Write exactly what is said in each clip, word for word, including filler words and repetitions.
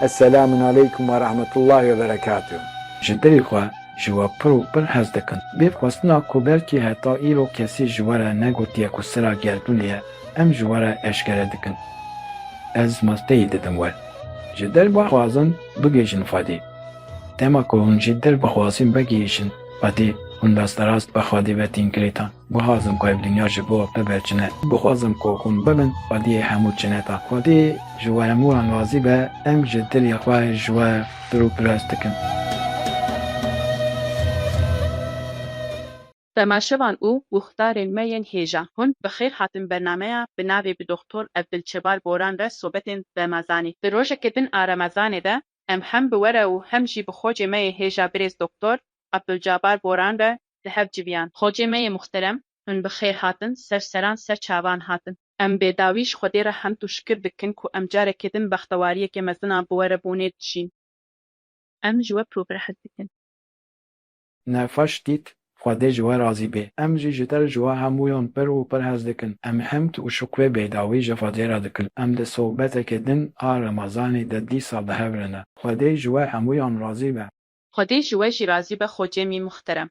Esselamun aleykum ve rahmetullahi ve berekatuh. Ji dilê xwe ji we pir û pir hez dikin. Bê xwestina ku belkî heta îro kesî ji we re negotiye ku sira gerdûnê ye, em ji we re eşkere dikin. Ez masteyî didim we. Ji dil bixwazin bigihîjin Xwedê. Dema ku hûn ji dil bixwazin bigihîjin Xwedê, hûn rasterast bi Xwedê ve tên girêdan. Bixwazim ku ev dinya ji bo te be çine. Bixwazim ku hûn bibin Xwediyê hemû çineta. Xwedê ji we hemûyan razî be, em ji dilê xwe ji we pir û pir hez dikin. Temaşevan û guhdarên me yên hêja, hûn bi xêr hatin bernameya bi navê bi Doktor Evdilçebar Boran re sobetên Remezanê. Di rojeke din a Remezanê de em hem bi we re û hem jî bi xocê me yê hêja birêz Doktor Abdulcabar Boran re li hev civiyan. Xocê me yê muxterem, hûn bi xêr hatin, ser seran ser çavan hatin. Em bêdawî ji Xwedê re hemd û şikir dikin ku em careke din bextewariyeke mezin a bi we re bûnê dişîn. Em ji we pir û pir hez dikin. Nexweş dît, Xwedê ji we razî bê. Em jî ji te re ji we hemûyan pir û pir hez dikin. Em hemd û şukrê bêdawî ji Xwedê re dikin. Em di sobeteke din a Remezanê de dîsa bi hev re ne. Xwedê ji we hemûyan razî be. Xwedê ji we jî razî be xocê mî muxterem.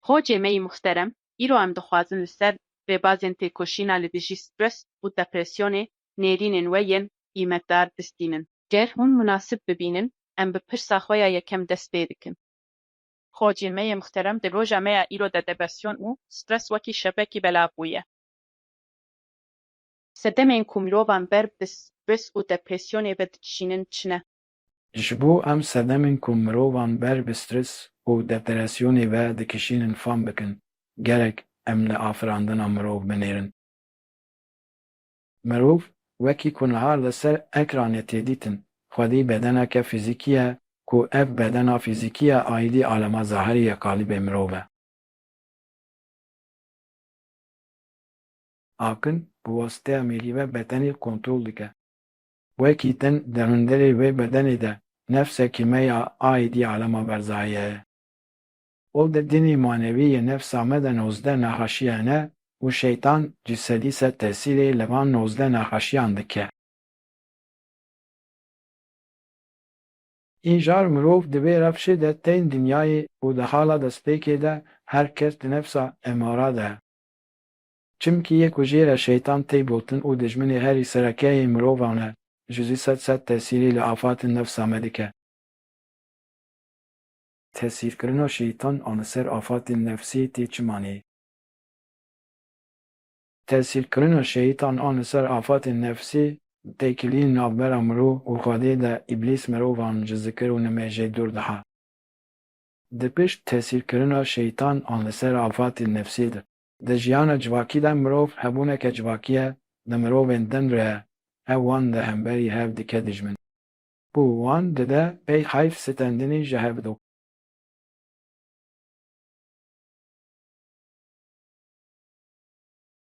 Xocê me yî muxterem, îro em dixwazin li ser rêbazên têkoşîna li dijî stres û depresyonê nêrînên we yên qîmetdar bistînin. Ger hûn munasib bibînin, em bi pirsa xwe ya yekem dest pê dikin. Xocê me yê muxterem, di roja me ya îro de depresyon û stres wekî şevekî belav bûye. Sedemên ku mirovan ber bi stres û depresyonê ve dikişînin çi ne? Ji bo em sedemên ku mirovan ber bi stres û depresyonê ve dikişînin fam bikin, gerek em li afirandina mirov binêrin. Mirov, wekî ku niha li ser ekranê tê dîtin, xwedî bedeneke fîzîkî ye ku ev bedena fîzîkî ye aîdî alema zahirî ye qalîbê mirov e. Akin bi wasiteya mêrî ve bedenê kontrol dike. Wekî din di hundirê vê bedenê de nefsekî me ya aîdî alema berzayî ye. Û di dînê manewî yê nefsa me de nozdeh nexweşiya ne û şeytan cisedî ser tesîrê li van nozdeh nexweşiyan dike. Încar mirov di vê rewşê de tên dinyayê û di hala destpêkê de her kes di nefsa emara de. Çimkî yê ku jê re şeytan tê gotin û dijminê herî sereke yê mirovan e, ji zî sed sed tesîrî li afatên nefsa me dike. Tesîrkirina şeytan a li ser afatên nefsî tê çi manê? Tesîrkirina şeytan a li ser afatên nefsî, têkiliyên navbera mirov û Xwedê de Îblîs mirovan ji zikir û nimêjê dûr diha. Di pişt tesîrkirina şeytan a li ser afatên nefsî de, di jiyana civakî de mirov hebûneke civakî ye, di mirovên din re ye, ew wan di hemberî hev dike dijmin. Û wan dide pey heyf stendinê ji hev do.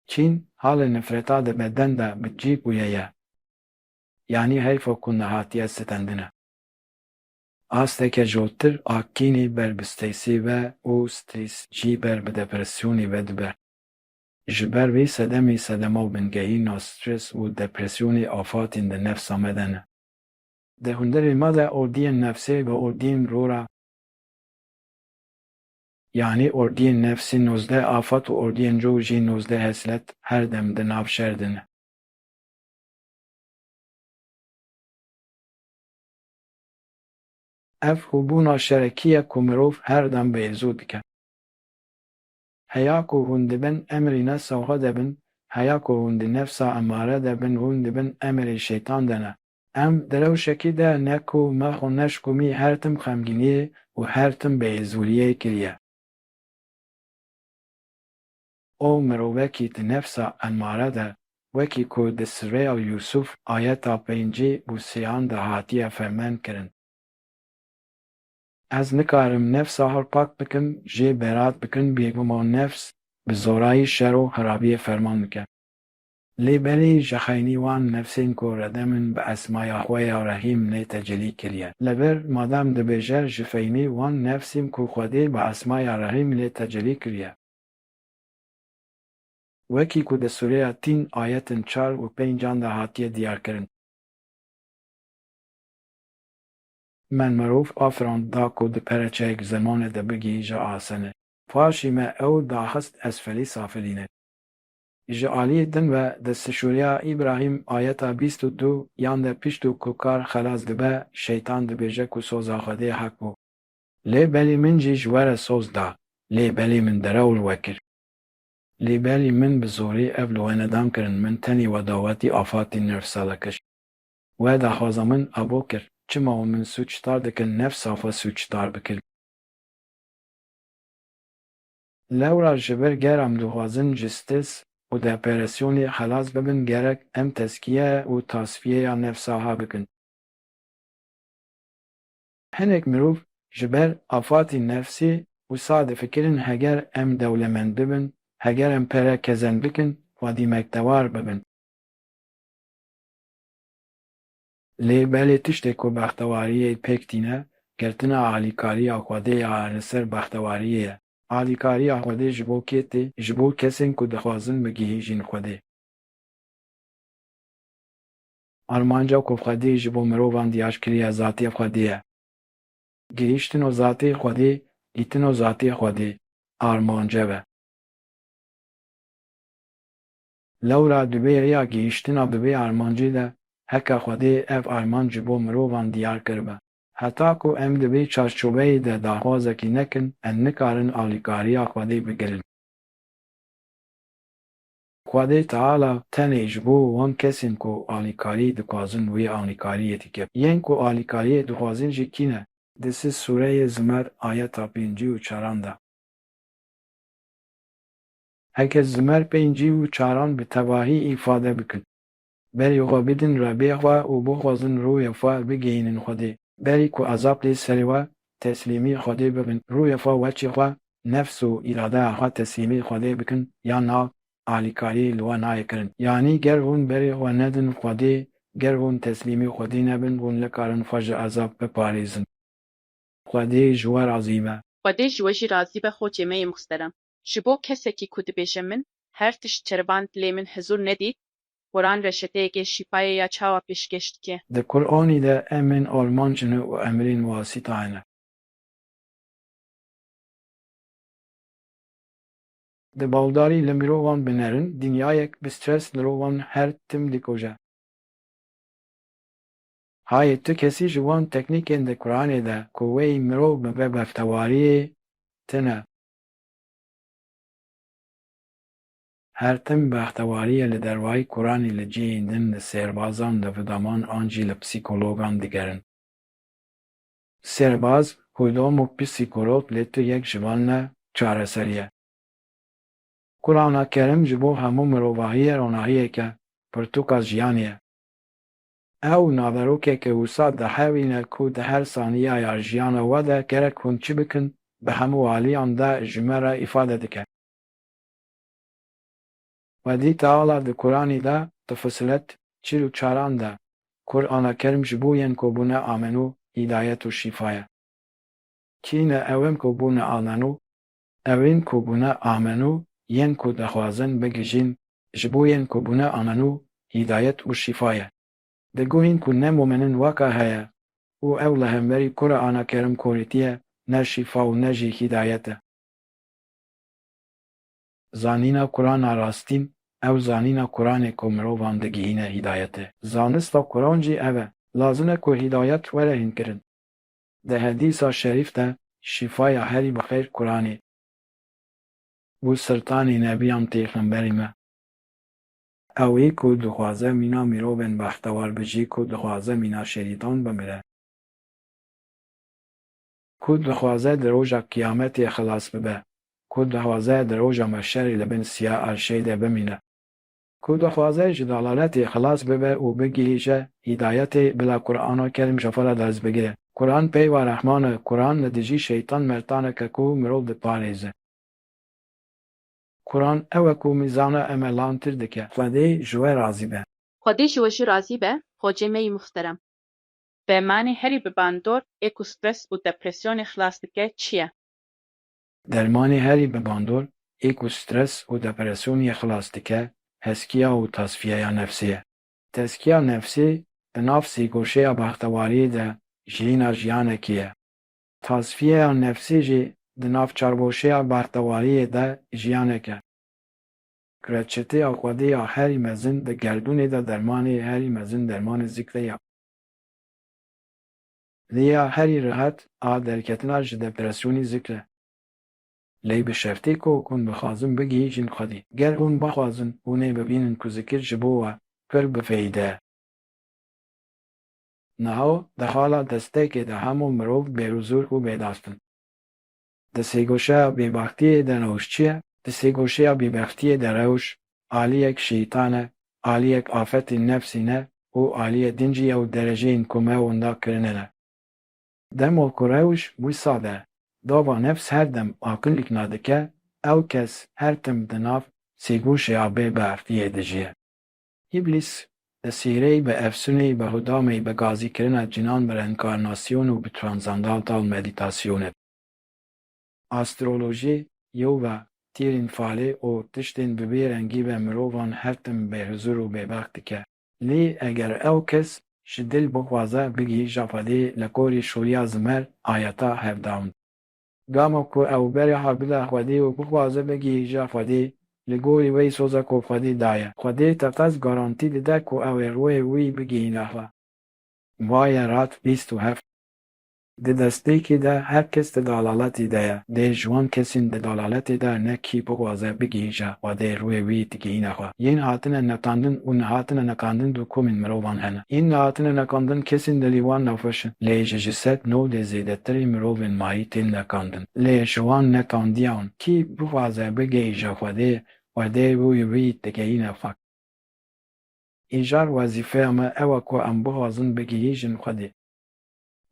Çîn halê nifreta di beden de bi cî bûye ye. Yanî heyfa ku nehatiye stendine. Asteke joltir a kînê ber bi stresê ve û stres jî ber bi depresyonê ve dibe. Ji ber vê sedemê sedema bingehîn a stres û depresyonê afatên di nefsa me de ne. Di hundirê me de ordiyên nefsê ve ordiyên rora, yanî ordiyên nefsê nozdeh afat û ordiyên rû jî nozdeh heslet her dem di nav şer de ne. Ev hûbûna şerekî ye ku mirov her dem bêzû dike. Heya ku hûn dibin emrî nefsa xwe de bin, heya ku hûn di nefsa emare de bin, hûn dibin emrê şeytan de ne. Em di rewşekî de ne ku me xwe neşkumî her tim xemgîniyê û her tim bêzûriyê kiriye. Û mirovekî di nefsa emare de, wekî ku di Sureya Yûsuf ayeta pêncî û sêyan de hatiye ferman kirin. Ez nikarim nefsa xwe pak bikim, jê berat bikim, bêguman nefs bi zorayî şer û xirabiyê ferman dike. Lê belê ji xeynî wan nefsên ku redem in bi esmaya xwe ya Rehîm lê tecelî kiriye. Li vir madem dibêje ji feynî wan nefsên ku Xwedê bi esmaya Rehîm lê tecelî kiriye. Wekî ku di Sûreya Tîn ayetên çar û pêncan de hatiye diyarkirin. Me mirov afirand da ku di pereçeyek zimanê de bigihîje asenê. Paşî me ew daxist esfelî safilînê. Ji aliyê din ve destişûriya Îbrahîm ayeta bîst û du yan de pişt û ku kar xelas dibe, şeytan dibêje ku soza Xwedê hek bû. Lê belê min jî ji we re soz da, lê belê min derew li we kir. Lê belê min bi zorê ev li we nedan kirin, min tenê we dawetî afatî nefsa de kir. We daxwaza min abo kir, çima we min sûcdar dikin, nefsa xwe sûcdar bikin. Lewra ji vir ger em dixwazin ji stres û depresyonê xelas bibin, gerek em teskiye û tasfiyeya nefsa ha bikin. Hinek mirov ji ber afatî nefsî wisa difikirin, heger em dewlemend bibin, heger em pere kezen bikin, xwedî mektewar bibin. Lê belê tiştê ku bextewariyê pêk tîne, girtina alîkariya Xwedê ya li ser bextewariyê ye. Alîkariya Xwedê ji bo kê tê? Ji bo kesên ku dixwazin bigihîjin Xwedê. Armanca ku Xwedê ji bo mirovan diyar kiriye, zatê Xwedê ye. Gihîştino zatê Xwedê, dîtino zatê Xwedê, armancev e. Lewra di vê rêya gihîştina bi vê armancê de, heke Xwedê ev armanc ji bo mirovan diyar kiribe. Heta ku em di vê çarçoveyê de daxwazekî nekin, em nikarin alîkariya Xwedê bigirin. Xwedê Teala tenê ji bo wan kesên ku alîkarî dixwazin wê alîkariyê dike. Yên ku alîkariyê dixwazin jî kî ne? Di sê sûreyê Zumer ayeta pêncî û çaran de. Heke Zumer pêncî û çaran bi tevahî îfade bikin. Berê xwe bidin Rebê xwe û bixwazin rûyê xwe bigihînin Xwedê. Berî ku ezab tê serê we, teslîmî Xwedê bibin. Rûyê xwe, weçê xwe, nefs û îradeya xwe teslîmî Xwedê bikin, ya na, alîkarî li we nayê kirin. Yanî ger hûn berê xwe nedin Xwedê, ger hûn teslîmî Xwedê nebin, hûn nikarin xwe ji ezab biparêzin. Xwedê ji we razî be. Xwedê ji we jî razî be, xocê me yê muxterem. Ji bo kesekî ku dibêje min her tişt çeriband lê min hizûr nedît, Quran reçeteyeke şîfayê ya çawa pêşkêş dike? Di Quranî de em ên armancine û emrên wasîta hene. Di baldarî li mirovan binerin, dinyayek bi stres mirovan her tim dikuje. Hayê tu kesî ji wan teknîkên di Quranê de ku wey mirov bibe bextewariyê tune. Her tim bextewariyê li dervayî Quranê li cihên din li sêrbazan, li vidaman an jî li psîkologan digerin. Sêrbaz, hûdom û psîkolog lê tu yek ji van ne, çareserî ye. Qur'ana Kerim ji bo hemû mirovahiyê ronahiyeke pirtûka jiyanê ye. Ew naverokeke wisa dihewîne ku di her saniyaya jiyana we de gerek hûn çi bikin, bi hemû aliyan de ji me re îfade dike. Xwedî Teala di Quranî de, di Fusilet çil û çaran de, Qur'ana Kerim ji bo yên ku bûne amenû, hîdayet û şîfa ye. Kî ne ew ên ku bûne amenû? Ew ên ku bûne amenû, yên ku dixwazin bigihîjin, ji bo yên ku bûne amenû, hîdayet û şîfa ye. Di guhên ku ne mûminin weka heye û ew li hemberî Qur'ana Kerim korîtî ye, ne şîfa û ne jî hîdayet e. Zanîna Qur'ana rastîn, ew zanîna Qur'anê ku mirovan digihîne hîdayetê. Zanista Qur'an jî ev e. Lazim e ku hîdayet were hînkirin. Di hedîsa şerîf de, şîfaya herî bi xêr Qur'anê. Bû sirtanê nebiyan pêxemberê me. Ew ê ku dixwaze mîna mirovên bextewar bijî, ku dixwaze mîna şerîtan bimire. Ku dixwaze di roja qiyametê xilas bibe. Ku dixwaze di roja mehşerê li bin siya erşê de bimîne. Ku dixwaze ji dalaletê xilas bibe û bigihîje hîdayetê, bila Qur'ana Kerim ji xwe re dest bigire. Qur'an peyva Rehman e, Qur'an li dijî şeytan mertaneke ku mirov diparêze. Quran ew e ku mîzana emelan tir dike. Xwedê ji we razî be. Xwedê ji we jî razî be, xocê me yî muhterem. Dermanê herî bi bandor ê ku stres û depresyonê xilas dike çi ye? Dermanê herî bi bandor ê ku stres û depresyonê xilas dike, hezkiya û tasfiyeya nefsê ye. Tezkiya nefsê di nav sê goşeya bextewariyê de jiyîna jiyanekê ye. Tasfiyeya nefsê jî di nav çarboşeya bertewariyê de jiyanek e. Kureçeteya Xwedê ya herî mezin di gerdûnê de dermanê herî mezin dermanê zikre ya. Lêya herî rehet a derketina ji depresyonî zikre. Lê bi şertê ku hûn bixwazin bigihîjin Xwedê. Ger hûn bixwazin, hûn ê bibînin ku zikir ji bo we pir bi feyde ye. Niha di xala destekê de hemû mirov bêhuzûr û bêdast in. Di sêgoşeya bêbextiyê de rewş çi ye? Di sêgoşeya bêbextiyê de rewş aliyek şeytan e, aliyek afetên nefsî ne û aliyê din jî ew dereceyên ku me winda kirine ne. Dema ku rewş wisa be, dava nefs her dem aqil îkna dike, ew kes her tim di nav sêgoşeya bêbextiyê de jî ye. Îblîs, di sîreyê, bi efsûnê, bi hudamê, bi gazîkirina cinan, bi reenkarnasyon û bi transandantal medîtasyon e. Astrolojî, yoga, tîrên falê û tiştên bi vê rengî ve mirovan her tim bêhuzûr û bêbext dike. Lê eger ew kes ji dil bixwaze bigihîje Xwedê, li gorî şûliya zimer, ayeta hevdahûn. Gama ku ew berê hebile Xwedê û bixwaze bigihîje Xwedê, li gorî wê soza ku Xwedê daye, Xwedê teqez garantî dide ku ew ê rûyê wî bigihîne xwe. Maye Rad bîst û heft. Di destekê de her kes di dalaletê de ye. Lê ji wan kesên di dalaletê de ne kî bixwaze bigihîje Xwedê rûyê wî digihîne xwe. Yên hatine neqandin û nehatine neqandin du komên mirovan hene. Yên nehatine neqandin kesên dilê wan nexweş in. Lê ji ji sed nod ê zêdetirî mirovên mayî tên neqandin. Lê ji wan neqandiyan kî bixwaze bigihîje Xwedê, Xwedê rûyê wî digihîne xwe. Îcar wezîfeya me ew e ku em bixwazin bigihîjin Xwedê.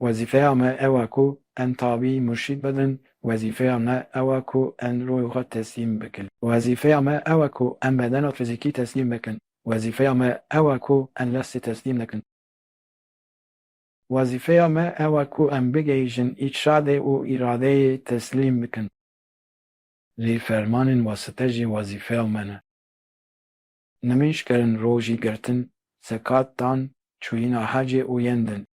Wezîfeya me ew e ku em tabî murşîd bibin, wezîfeya me ew e ku em rûyê xwe teslîm bikin. Wezîfeya me ew e ku em bedena fizîkî teslîm bikin. Wezîfeya me ew e ku em lestê teslîm nekin. Wezîfeya me ew e ku em bigihîjin îçadê û îradeyê teslîm bikin. Lê fermanên wasite jî wezîfeya me ne. Nimîş kirin, rojî girtin, zekat dan, çûyîna hecê û yên din.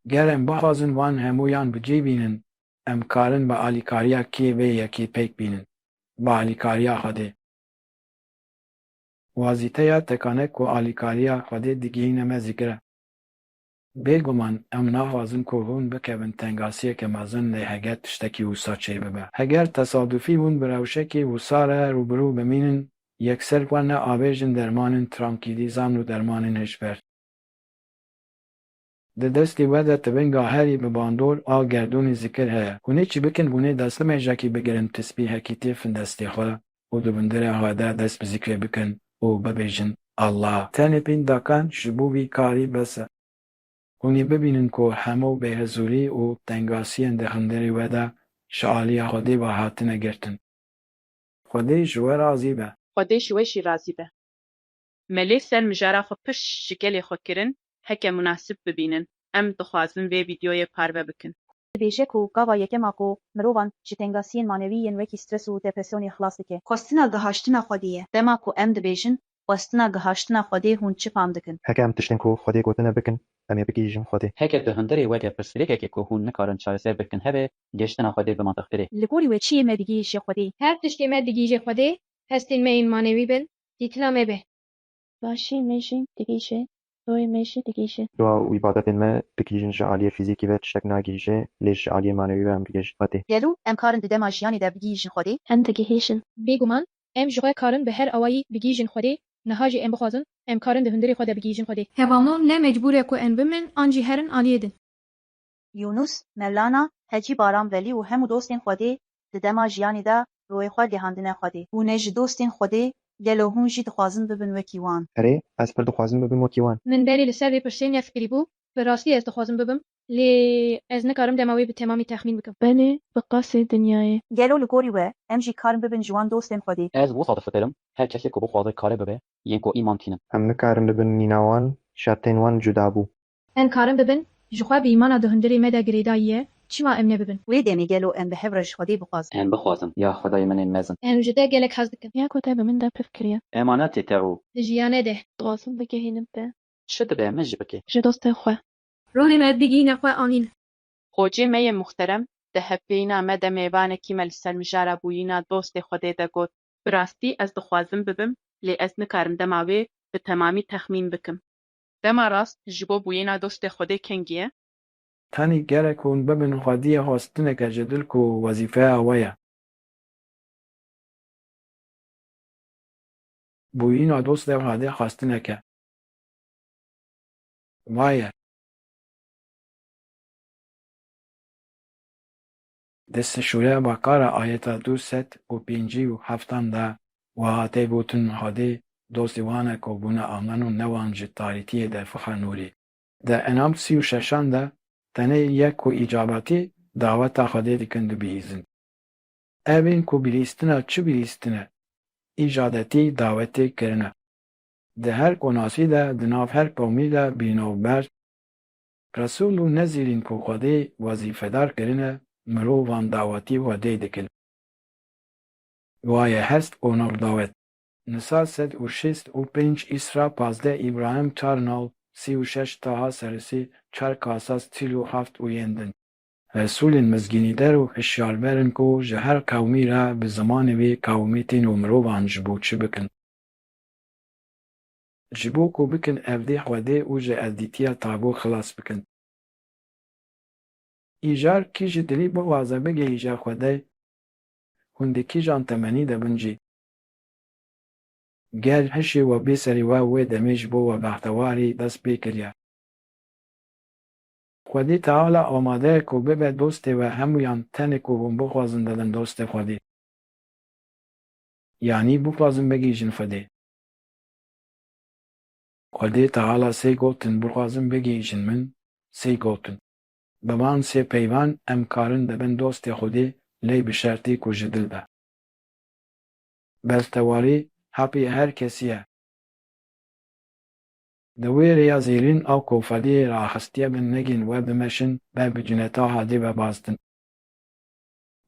Ger em bixwazin wan hemûyan bi cî bînin, em karin bi alîkariya kê vê yekê pêk bînin? Bi alîkariya Xwedê. Wezîfeya tekane ku alîkariya Xwedê digihîne me zikir e. Bêguman em naxwazin ku hûn bikevin tengasiyeke mezin, lê heger tiştekî wisa çêbibe, heger tesadufî hûn bi rewşekê wisa re rûbirû bimînin, yekser xwe neavêjin dermanên trankîlîzan û dermanên hişber. Di destê we de tivinga herî bi bandor a gerdûnê zikir heye. Hûn ê çi bikin? Hûn ê destlimêjekî bigirin, tisbîhekî têfin destê xwe û di hundirê xwe de dest bi zikrê bikin û bibêjin, Allah. Tenê pînc deqan ji bo vî karî bes e. Hûn ê bibînin ku hemû bêhizûrî û tengasiyên di hundirê we de ji aliyê Xwedê ve hatine girtin. Xwedê ji we razî be. Xwedê ji we jî razî be. Me lê ser mijara xwe pişt ji gelê xwe kirin, heke munasib bibînin, em dixwazin vê vîdeoyê parve bikin. Dibêje ku gava yekem a ku mirovan ji tengasiyên manewî yên wekî stres û depresyonê xilas dike. Xwestina gihaştina Xwedê ye. Dema ku em dibêjin, Xwestina gihaştina Xwedê, hûn çi fam dikin? Heke em tiştên ku Xwedê gotine bikin, em ê bigihîjin Xwedê. Heke di hundirê we de pirsgirêkekê ku hûn nikarin çareser bikin hebe, gihiştina Xwedê bi mantiqtir e. Li gorî we çi yê me digihîje Xwedê? Her tiştê me digihîje Xwedê, hestên me yên manewî bin, dîtina me be. Başiyê me jî digihîje, rûyê me jî digihîje. Dua û îbadetên me bigihîjin ji aliyê fîzîkî ve tiştek nagihîje, lê ji aliyê manewî ve em digihîjin Xwedê. Gelo em karin di dema jiyanê de bigihîjin Xwedê? Em digihîjin. Bêguman, em ji xwe karin bi her awayî bigihîjin Xwedê, niha jî em bixwazin, em karin di hundirê xwe de bigihîjin Xwedê. Hevalno, ne mecbûr e ku em bimrin an jî herin aliyê din. Yûnus, Mewlana, Hecî Baran Velî û hemû dostên Xwedê di dema jiyanê de rûyê xwe gihandine Xwedê. Hûn ne ji dostên Xwedê, gelo hûn jî dixwazin bibin wekî wan? Erê, ez pir dixwazim bibim wekî wan. Min berê li ser vê pirsê nefkirîbû, bi rastî ez dixwazim bibim, lê ez nikarim dema wê bi temamî texmîn bikim. Belê, bi qasê dinyayê. Gelo li gorî we em jî karin bibin ji wan dostên Xwedê? Ez wisa difikirim, her kesê ku bixwaze kare bibe, yên ku îman tînin. Em nikarin bibin mîna wan, şertên wan cuda bû. Em karin bibin, ji xwe bi îmana di hundirê me de girêdayî ye, Çima em nebibin? Wê demê gelo em bi hev re ji Xwedê bixwazin? Em bixwazin, ya Xwedayê min ên mezin. Em ji te gelek hez dikin. Ya ku te bi min de pir kiriye. Emanetê te û. Di jiyanê de. Dixwazim bigihînim te. Çi dibe min jî bike. Ji dostên xwe. Rolê me digihîne xwe anîn. Xocê me yê muxterem, di hevpeyîna me de mêvanekî me li ser mijara bûyîna dostê Xwedê de got. Bi rastî ez dixwazim bibim, lê ez nikarim dema wê bi temamî texmîn bikim. Dema rast ji bo bûyîna dostê Xwedê kengî ye? Tenê gerek hûn bibin xwediyê xwestineke ji dil ku wezîfeya we ye. Bûyîna dostê Xwedê xwestineke we ye. Di Sûreya Beqara ayeta du sed û pêncî û heftan de wiha tê gotin, Xwedê dostê wan e ku bûne amen û ne wan ji tarîtiyê derfixe nûrê. Di Enam sî û şeşan de tenê yek ku îcabetî daweta Xwedê dikin dibihîzin. Ev ên ku bihîstina çi bihîstine, îcadetî dawetê kirine. Di her konasî de di nav her qewmî de bînovber, resûl û nezîrîn ku Xwedê wezîfedar kirine, mirovan dawetî Xwedê dikin. Waye hest û nav dawet. Nisa sed û şêst û pênc Îsra pazdeh Îbrahim çar nav sî û şeş Taha serisî çar Kasas çil û heft û yên din. Resûlên mizgînîder û hişyarber in ku ji her qewmî re bi zimanê wê qewmî tên û mirovan ji bo çi bikin? Ji bo ku bikin evdî Xwedê û ji evdîtiya tabû xilas bikin. Îcar kî ji dilî bixwaze bigihîje Xwedê, hûn di kîjan temenî de bin jî? Ger hişê we bê serê we wê demê ji bo we bextewarî dest pê kiriye. Xwedê Teala amade ye ku bibe dostê we hemûyan tenê ku hûn bixwazin bibin dostê Xwedê. Yanî bixwazin bigihîjin Xwedê. Xwedê Teala sê gotin bixwazin bigihîjin min, sê gotin. Bi van sê peyvan em karin dibin dostê Xwedê lê bi şertî ku ji dil be. Bextewarî hepî her kesî ye. Di wê rêya zêrîn ew ku Xwedê raxistiye bin negên we bimeşin ber bi cineta Xwedê ve bazdin.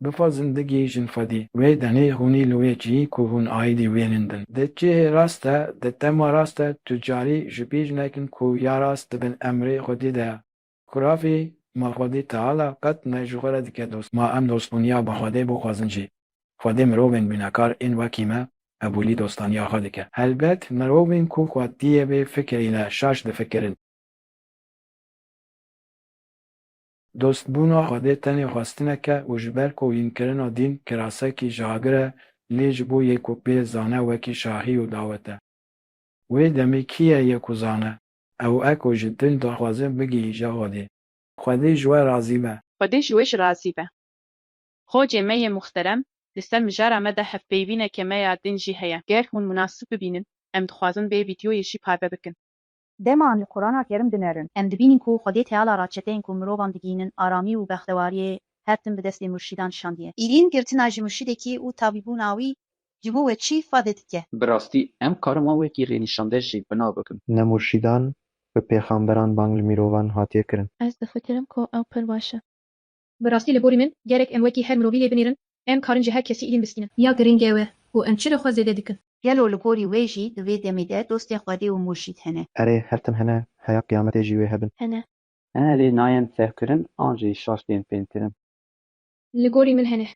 Bixwazin bigihîjin Xwedê, wê demê hûnî li wê cihî ku hûn aîdî wê nin bin. Di cihê rast de, di tema rast de tu carî ji bîr nekin ku ya rast di bin emrê Xwedê de ye. Kurafî, ma Xwedê Teala qet ne ji xwe re dike dost. Ma em dostbûniya bi Xwedê bixwazin jî. Xwedê mirovên bînekar ên wekî me qebûlî dostaniya xwe dike. Helbet mirovên ku xwediyê vê fikirî ne şaş difikirin. Dostbûna Xwedê tenê xwestineke û ji ber ku hînkirina dîn kirasekî ji agir e, lê ji bo yê ku pê zane wekî şahî û dawet e. Wê demê kî ye yê ku zane? Ew e ku ji dil daxwaze bigihîje Xwedê. Xwedê ji we razî be. Xwedê ji we jî razî be. Xocê me yê muxterem, li ser mijara me de hevpeyvîneke me ya din jî heye. Ger hûn munasib bibînin, em dixwazin vê vîdyoyê jî parve bikin. Dema em li Qur'ana Kerim dinêrin, em dibînin ku Xwedê Teala re çeteyên ku mirovan digihînin aramî û bextewariyê her tim bi destê murşîdan şandiye. Îlîn girtina ji murşîdekî û tabîbûna wî ji bo we çi îfade dike? Bi rastî, em karin wan wekî rênîşande jî bi nav bikin. Ne murşîdan, bi pêxamberan bang li mirovan hatiye kirin. Ez difikirim ku ew pir baş e. Bi rastî li gorî min, gerek em wekî her mirovî lê binêrin, em karin ji her kesî îlîn bistînin. Ya girîng e we û em çi li xwe zêde dikin? Gelo li gorî we jî di vê demê de dostên Xwedê û murşîd hene? Erê, her tim hene, heya qiyametê jî wê hebin. Hene. Hene lê nayên fehmkirin an jî şaş tên fehmkirin. Li gorî min hene.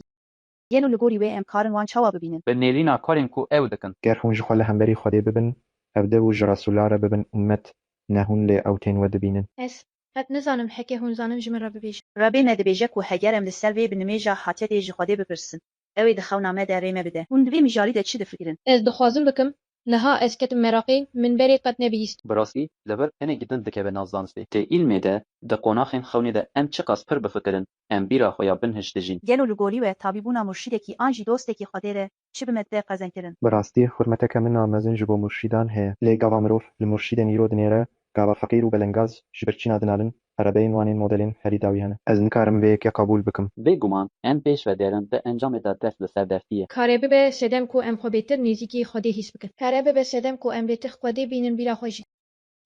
Gelo li gorî we em karin wan çawa bibînin? Bi nêrîna karên ku ew dikin. Ger hûn ji xwe li hemberî Xwedê bibin, hevdê û ji resûla re bibin ummet, ne hûn lê ew tên we dibînin. Ez qet nizanim heke hûn zanin ji min re bibêjin. Rebê me dibêje ku heger em li ser vê binimêja hatiyetê ji Xwedê bipirsin, ew ê di xewna me de rê me bide. Hûn di vê mijarî de çi difikirin? Ez dixwazim bikim, niha ez ketim meraqê, min berê qet nebihîst. Bi rastî, li vir hinekî din dikeve nav zanistê. Di îlmê de, di qonaxên xewnê de em çiqas pir bifikirin, em bîra xwe ya binhişt dijîn. Gelo li gorî we tabîbûna murşîdekî an jî dostekî Xwedê re çi bi me dide qezenkirin? Bi rastî, hurmeteke min a mezin ji bo murşîdan heye. Lê gava mirov li murşîdên îro dinêre, gava feqîr û belengaz ji birçîna dinalin, erebeyên wan ên modelên herî dawî hene. Ez nikarim vê yekê qebûl bikim. Bêguman, em pêş ve derin, di encamê de dest li ser destî ye. Kare bibe sedem ku em xwe bêtir nêzîkî Xwedê hîs bikin. Kare bibe sedem ku em bêtir Xwedê bînin bîra xwe jî.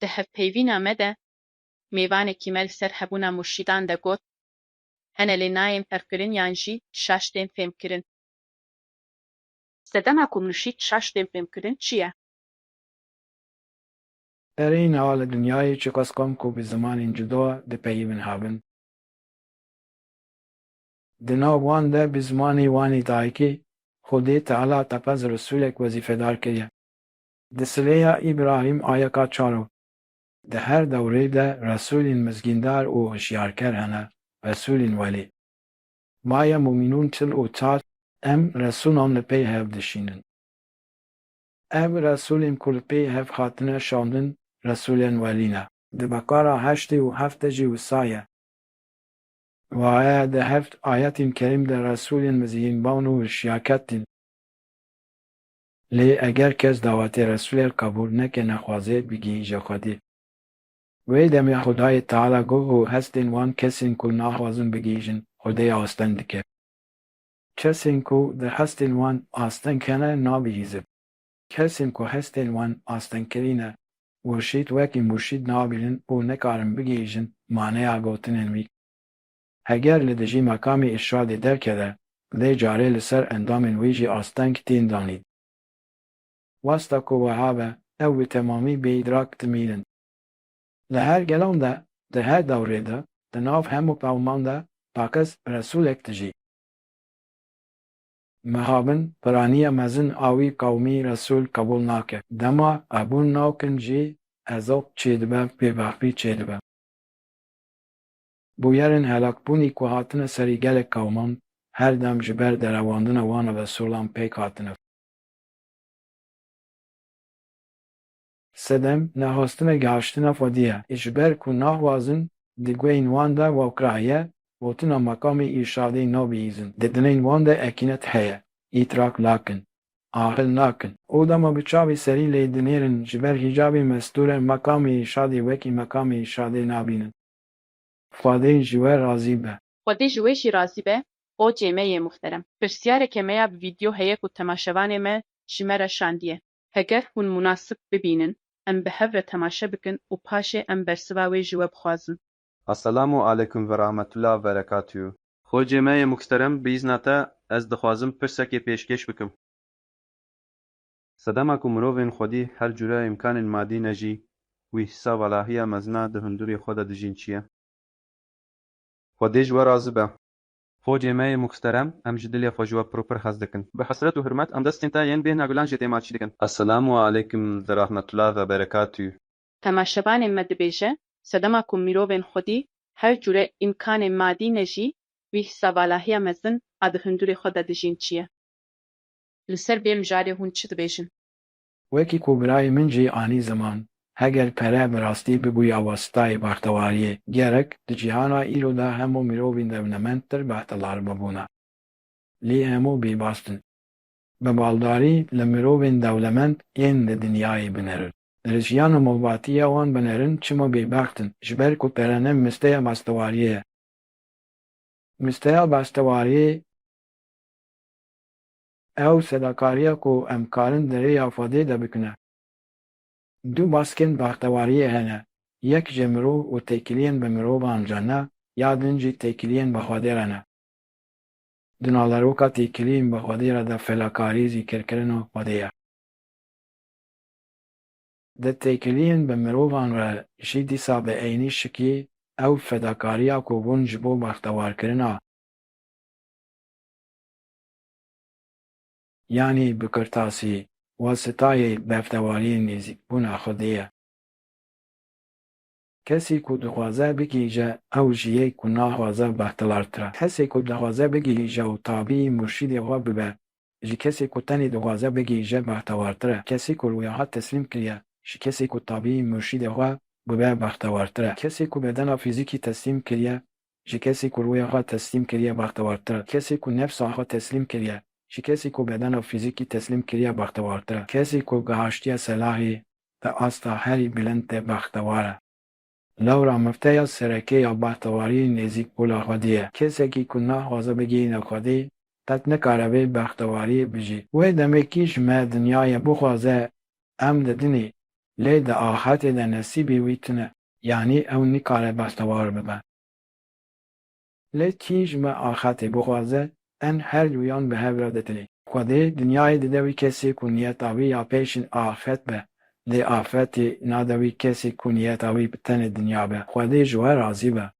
Di hevpeyvîna me de mêvanekî me li ser hebûna murşîdan de got, Ene lê nayên ferqkirin yan jî şaş tên fêmkirin. Sedema ku murşîd şaş tên fêmkirin çi ye? Erê niha li dinyayê çiqas qewm ku bi zimanên cuda dipeyivin hebin. Di nav wan de bi zimanê wan ê dayikê, Xwedê Teala teqez resûlek wezîfedar kiriye. Di silêya Îbrahîm ayeka çar û. Di her dewrê de resûlên mizgîndar û hişyarker hene, resûlên welî. Maye Mumînûn çil û çar, em resûlan li pey hev dişînin. Ev resûlên ku li pey hev hatine şandin, resûlên welî ne. Di Beqara heştê û heft de jî wisa ye. Waye di heft ayetên kerîm de resûlên mizgînban û hişyarker tên. Lê eger kes dawetê resûlê qebûl neke, nexwaze bigihîje Xwedê. Wê demê Xwedayê Teala got û hestên wan kesên ku naxwazin bigihîjin, Xwedê asteng dike. Kesên ku di hestên wan asteng hene nabihîzin. Kesên ku hestên wan astengkirî ne, murşîd wekî murşîd nabînin û nikarin bigihîjin maneya gotinên wî. Heger li dijî meqamê îrşadê derkeve, lê carê li ser endamên wî jî asteng tên danîn. Wasta ku wiha be, ew bi temamî bêîdrak dimînin. Li her gelan de, di her dewrê de, di nav hemû qewman de teqez resûlek dijî. Mixabin piraniya mezin a wî qewmî resûl qebûl nake. Dema qebûl nakin jî, ezab çêdibe, bêbextî çêdibe. Bûyerên helakbûnî ku hatine serî gelek qewman, her dem ji ber derewandina wan resûlan pêk hatine. Sedem, nexwastina gihaştina Xwedê ye. Ji ber ku naxwazin, di guhên wan de wekirahiye, gotina meqamê îrşadê nabihîzin. Di dilên wan de ekînet heye, îtirak nakin, aqil nakin. Û dema bi çavê serî lê dinêrin, ji ber hîcabê mestûre meqamê îrşadê wekî meqamê îrşadê nabînin. Xwedê ji we razî be. Xwedê ji we jî razî be, xocê me yê muhterem. Pirsiyareke me ya bi vîdyo heye ku temaşevanê me ji me re şandiye. Heger hûn munasib bibînin, em bi hev re temaşe bikin û paşê em bersiva wê ji we bixwazin. Esselamu aleykum ve rahmetullah ve berekatuhu. Xocê me yê muhterem, bi îzna te ez dixwazim pirsekê pêşkêş bikim. Sedema ku mirovên xwedî her cure îmkanên madî ne jî, wî hisa valahiya mezina di hundurê xwe de dijîn çi ye? Xwedê ji we razî be. Xocê me yê muhterem, em ji dilê xwe ji we pir û pir hez dikin. Bi hesret û hurmet em destên te yên bêhna gulan jê têmaçî dikin. Esselamu aleykum ve rahmetullah ve berekatuhu. Temaşevanên me dibêje, sedema ku mirovên xwedî her cure îmkanên madî ne jî, wî hisa valahiya mezin a di hundurê xwe de dijîn çi ye? Li ser vê mijarê hûn çi dibêjin? Wekî ku birayê min jî anî ziman, heger pere bi rastî bibûya wasitayê bextewariyê, gerek di cîhana îro de hemû mirovên dewlemendtir behtelar bibûna. Lê hemû bêbast in. Bi baldarî li mirovên dewlemend yên li dinyayê binerin. Li jiyana malbatî ya wan binerin çima bêbext in? Ji ber ku pere ne misteya bextewariyê ye. Misteya bextewariyê ew fedakariya ku em karin di rêya Xwedê de bikin e. Du baskên bextewariyê hene, yek ji mirov û têkiliyên bi mirovan re ne, ya din jî têkiliyên bi Xwedê re ne. Di naleroka têkiliyên bi Xwedê re de fedakarî zîkirkirina Xwedê ye. Di têkiliyên bi mirovan re jî dîsa bi eynî şikî ew fedakariya ku bûn ji bo bextewarkirina, yanî bi kurtasî, wasitayê bextewariyê nêzîkbûna Xwedê ye. Kesî ku dixwaze bigihîje, ew ji yê ku naxwaze bextewartir e. Kesê ku dixwaze bigihîje û tabî murşîdê xwe bibe, ji kesê ku tenê dixwaze bigihîje bextewartir e. Kesê ku rûya xwe teslîm kiriye, ji kesê ku tabî murşîdê xwe bibe bextewartir e. Kesê ku bedena fîzîkî teslîm kiriye, ji kesê ku rûya xwe teslîm kiriye bextewartir e. Kesê ku nefsa xwe teslîm kiriye, ji kesê ku bedena fîzîkî teslîm kiriye bextewartir e. Kesê ku gihaştiye selahê, di asta herî bilind de bextewar e. Lewra mifteya sereke ya bextewariyê nêzîkbûna Xwedê ye. Kesekî ku naxwaze bigihîne Xwedê, qet nikare vê bextewariyê bijî. Wê demekî ji me dinyayê bixwaze, em didinê, lê di axirtê de nesîbê wî tune, yanî ew nikare bextewar bibe. Lê kî ji me axetê bixwaze, em her duyan bi hev re ditinê. Xwedê dinyayê dide wî kesê ku niyeta wî ya pêşîn axet be, lê afetê nade wî kesê ku niyeta wî bi tenê dinya be. Xwedê ji we razî be.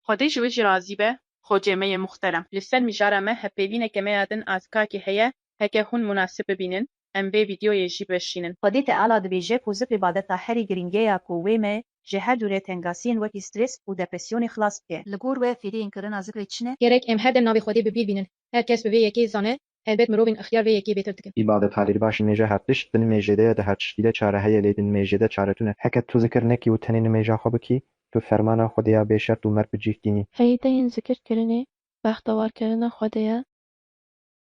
Xwedê ji we jî razî be, xocê me yê muxterem. Li ser mijara me hevpeyvîneke me ya din azikakê heye, heke hûn munasib bibînin, em vê vîdyoyê jî bişînin. Xwedê Teala dibêje ku zikr îbadeta herî girîng e ya ku wê me ji her cûrê tengasiyên wekî stres û depresyonê xilas bike. Li gor we fêriyên kirina zikrê çi ne? Gerek em her dem navê Xwedê bi bîr bînin. Her kes bi vê yekê zane, helbet mirovên exyar vê yekê bêtir dikin. Îbadeta herî baş nimêja her tişt di nimêjê de ye, di her tiştî de çare heye, lê di nimêjê de çare tune. Heke tu zikir nekî û tenê nimêja xwe bikî, tu fermana Xwedê ya bêşert û merg bi cih tînî. Feydeyên zikirkirinê bextewarkirina Xwedê ye.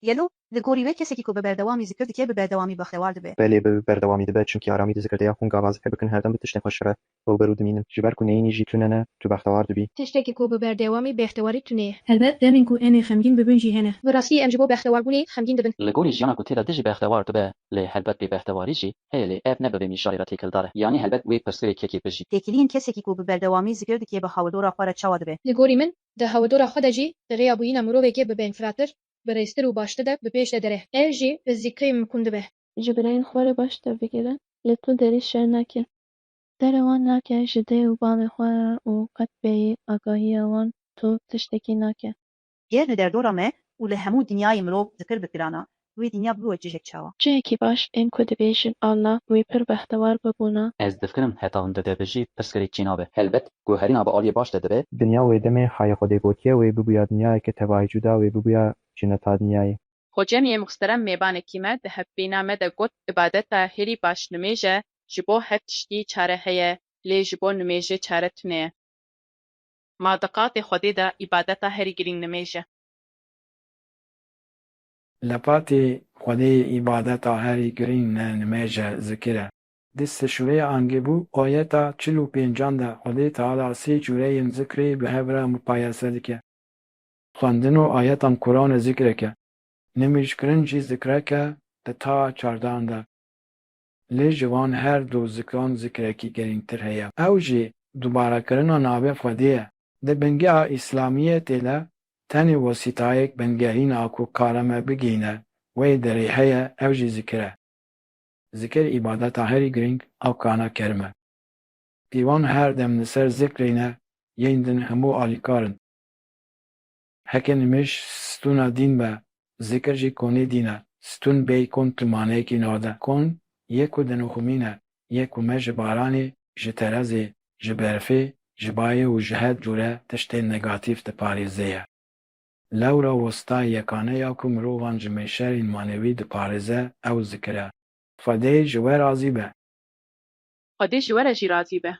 Gelo, li gorî we kesekî ku bi berdewamî zikir dike, bi berdewamî bextewar dibe? Belê, bi berdewamî dibe, çimkî aramî dizikir. Diya xwîn gava zikir bikin, her dem bi tiştên xweş re rûberû dimînin. Ji ber ku neyînî jî tune ne, tu bextewar dibî. Tiştekî ku bi berdewamî bextewarî tune ye. Helbet, demên ku em ê xemgîn bibin jî hene. Bi rastî em ji bo bextewarbûnê xemgîn dibin. Li gorî jiyana ku tê de dijî bextewar dibe, lê helbet bêbextewarî jî heye, lê ev ne bi vê mijarê re têkildar e. Yanî helbet wê pirsgirêkekê bijî. Têkiliyên kesekî ku bi berdewamî zikir dike bi hawirdora xwe re çawa dibe? Li gorî min, di hawirdora xwe de jî di rêya bûyîna mirovekê bi bêhnfirattir, bi rêztir û baştir de bi pêş de dire. Ev jî bi zikrê mimkun dibe. Ji birayên xwe re baş tevbigere, li tu derî şer nake. Derê wan nake ji dê û bavê xwe re û qet bêyî agahiya wan tu tiştekî nake. Ger li derdora me û li hemû dinyayê mirov zikir bikirana, wê dinya bibe cihek çawa? Cihekî baş, ên ku dibêjin Allah wê pir bextewar bibûna. Ez difikirim heta hûn dide bijî pirsgirêk çênabe. Helbet, guherîna bi aliyê baş de dibe. Dinya wê demê hayê Xwedê gotiye wê bibûya dinyayeke tevayî cuda, wê bibûya cineta dinyayê. Xocê me yê muxterem mêvanekî me di hevpeyvîna me de got, îbadeta herî baş nimêj e, ji bo her tiştî çare heye, lê ji bo nimêjê çare tune ye. Ma di qatê Xwedê de îbadeta herî girîng nimêj e. Li qatê Xwedê îbadeta herî girîng ne nimêj e, zikir e. Di sişûrê Ankebût ayeta çil û pêncan de Xwedê Teala sê cûreyên zikrê bi hev re muqayese dike. Xwendino ayetan Quranê zikrek e. Nimêjkirin jî zikrek e di ta çardan de. Lê ji van her du zikran zikrekî girîngtir heye. Ew jî dubarekirina navê Xwedê ye. Di bingeha Îslamiyetê de tenê wesîtayek bingehîn a ku kare me bigihîne wê derê heye, ew jî zikir e. Zikir îbadeta herî girîng a kana kerem e. Pîvan her dem li ser zikrê ne, yên din hemû alîkar in. Heke nimêj stûna dîn be, zikir jî konê dîn e. Stûn bêyî kon tu maneyekî nade. Kon yê ku dinixumîne, yê ku me ji baranê, ji terezê, ji berfê, ji bayê û ji her cûre tiştên negatîf diparêze ye. Lewra wesîtayê yekane ya ku mirovan ji mêşerên manewî diparêze, ew zikir e. Xwedê ji we razî be. Xwedê ji we re jî razî be.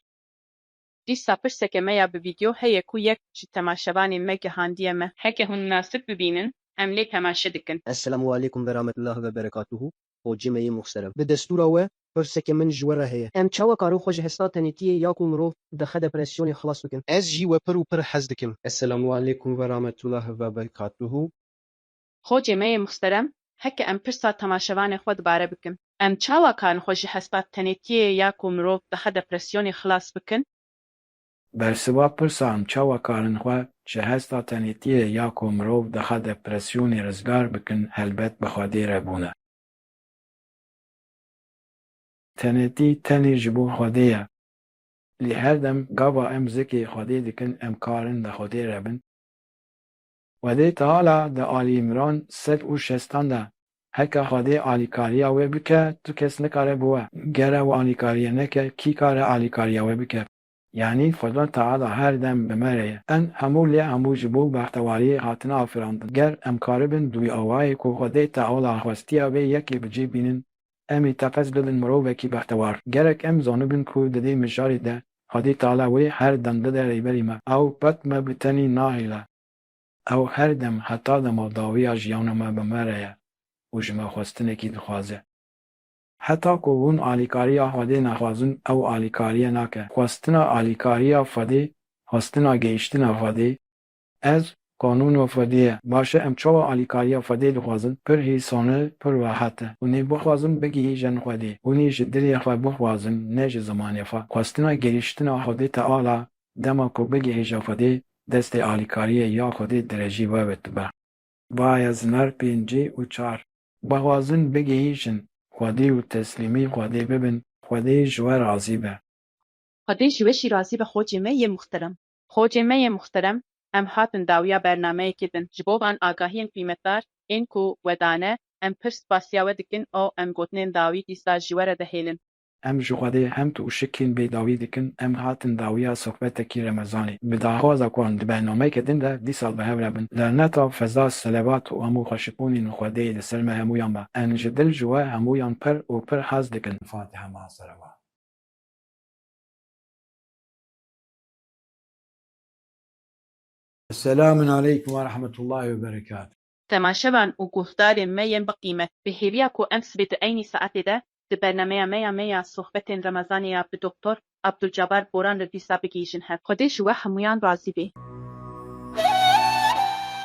Dîsa pirseke me ya bi vîdyo heye ku yek ji temaşevanên me gihandiye me. Heke hûn munasib bibînin, em lê temaşe dikin. Esselamu aleykum ve rahmetullahi ve berekatuhu. Xocê me yê muxterem. Bi destûra we, pirseke min ji we re heye. Em çawa karin xwe ji hesta tenêtiyê ya ku mirov dixe depresyonê xilas bikin? Ez jî we pir û pir hez dikim. Esselamu aleykum ve rahmetullahi ve berekatuhu. Xocê me yê muxterem, heke em pirsa temaşevanê xwe dibare bikin. Em çawa karin xwe ji hesta tenêtiyê ya ku mirov dixe depresyonê xilas bikin? Bersiva pirsa em çawa karin xwe ji hesta tenêtiyê ya ku mirov dixe depresyonê rizgar bikin, helbet bi Xwedê re bûne. Tenêtî tenê ji bo Xwedê ye. Lê her dem gava em zikrê Xwedê dikin, em karin li Xwedê re bin. Xwedê Teala di Alî Îmran sed û şestan de, heke Xwedê alîkariya wê bike, tu kes nikare bi we. Ger ew alîkariye neke, kî kare alîkariya wê bike? Yanî Xweda Teala her dem bi me re ye. Em hemû lê hemû ji bo bextewariyê hatine afirandin. Ger em karibin di wî awayê ku Xwedê Teala xwestiya vê yekê bi cih bînin, em ê teqez bibin mirovekî bextewar. Gerek em zanibin ku di vê mijarê de Xwedê Teala wê her dem bide rêberî me. Ew qet me bi tenî nahêle. Ew her dem heta dema dawiya jiyana me bi me re ye û ji me xwestinekî dixwaze. Heta ku hûn alîkariya Xwedê nexwazin, ew alîkariye nake. Xwestina alîkariya Xwedê, xwestina gehiştina Xwedê, ez qanûna Xwedê ye. Baş e, em çawa alîkariya Xwedê dixwazin? Pir hêsan e, pir rehet e. Hûn ê bixwazin bigihîjin Xwedê. Hûn ê ji dilê xwe bixwazin, ne ji zimanê xwe. Xwestina gehiştina Xwedê Teala, dema ku bigihîje Xwedê, destê alîkariyê ya Xwedê dirêjî we bi tu be. Vaya zinar pêncî û çar. Bixwazin bigihîjin Xwedê û teslîmî Xwedê bibin, Xwedê ji we razî be. Xwedê ji we jî razî be xocê me yê muxterem. Xocê me yê muxterem, em hatin dawiya bernameyekê din. Ji bo van agahiyên qîmetdar ên ku we dane, em pir spasiya we dikin û em gotinên dawî dîsa ji we re dihêlin. Em ji Xwedê hemd û şikrên bêdawî dikin, em hatin dawiya sohbetekî Remezanê. Bi daxwaza ku em di bernameyeke din de dîsa bi hev re bin. Laneta, feza, selevat û hemû xweşikbûnên Xwedê li ser me hemûyan be. Em ji dil ji we hemûyan pir û pir hez dikin. Fatiha ma selavat. Selamun aleykum ve rahmetullahi ve berekatuh. Temaşevan û guhdarên me yên bi qîmet, bi hêviya ku em sibê di eynî saetê de di bernameya me ya me ya sohbetên Remezanê ya bi Doktor Abdulcabar Boran re dîsa bigihîjin hev. Xwedê ji we hemûyan razî bê.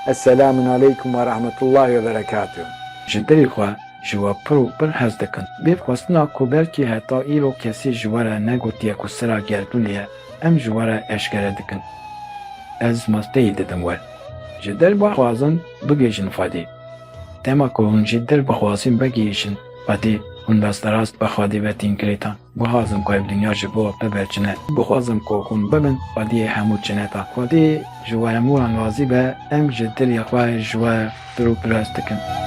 Esselamun aleykum ve rahmetullahi ve berekatuh. Ji dilê xwe ji we pir û pir hez dikin. Bê xwestina ku belkî heta îro kesî ji we re negotiye ku sira gerdûnê ye, em ji we re eşkere dikin. Ez masteyî didim we. Ji dil bixwazin bigihîjin Xwedê. Dema ku hûn ji dil bixwazin bigihîjin Xwedê, hûn rasterast bi Xwedê ve tên girêdan. Bixwazim ku ev dinya ji bo bibe çine. Bixwazim ku hûn bibin Xwediyê hemû çineta. Xwedê ji we hemûyan razî be, em ji dilê xwe ji we pir û pir hez dikin.